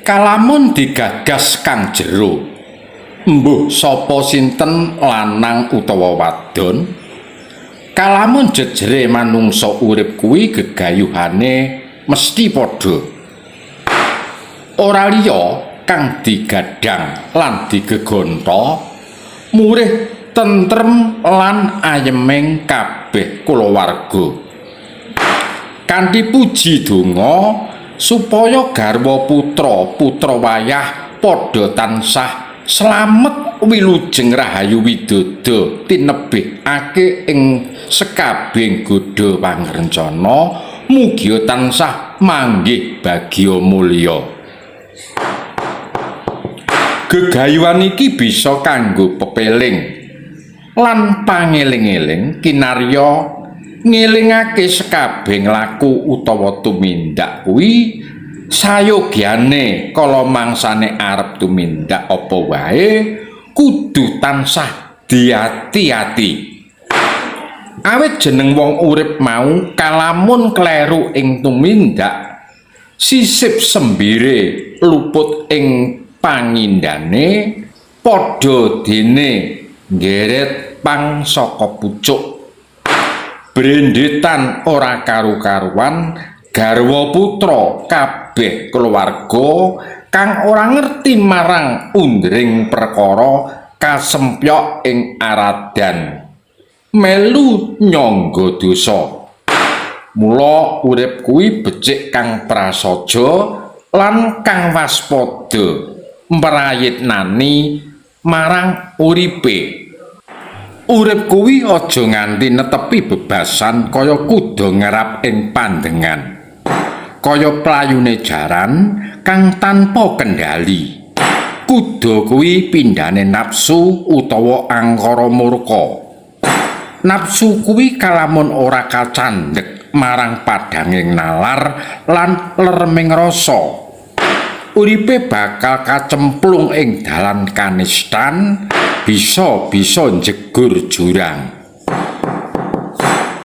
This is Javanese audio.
Kalamun digagas kang jero, mbuh sapa sinten lanang utawa wadon, kalamun jejere manungsa urip kuwi gegayuhane mesti padha. Ora liya kang digadhang lan digegonta murih tentrem lan ayeming kabeh kulawarga. Kanthi puji donga supaya garwa putra putra wayah padha tansah slamet wilujeng rahayu widodo tinebihake ing sekabehing godha pangrencana, mugia tansah manggih bagya mulya. Gegayuhan iki bisa kanggo pepeling lan pangeling-eling kinarya ngelingake sekabehing laku utawa tumindak kuwi sayogyane kala mangsane arep tumindak apa wae kudu tansah diati-ati. Awit jeneng wong urip mau kalamun kleru ing tumindak, sisip sembire luput ing pangindane padha dene nggeret pang saka pucuk. Brendetan ora karu-karuan garwa putra kabeh keluarga kang ora ngerti marang undring perkara kasempyok ing aradan melu nyangga dosa. Mula urip kuwi becik kang prasaja lan kang waspada mrayitnani marang uripe. Urip kuwi aja nganti netepi bebasan kaya kuda ngerap ing pandengan, kaya playune jaran kang tanpa kendali. Kuda kuwi pindhane nafsu utawa angkara murka. Nafsu kuwi kalamun ora kacandhek marang padhanging nalar lan lereming rasa, uripe bakal kacemplung ing dalan kanistan, bisa-bisa njegur jurang.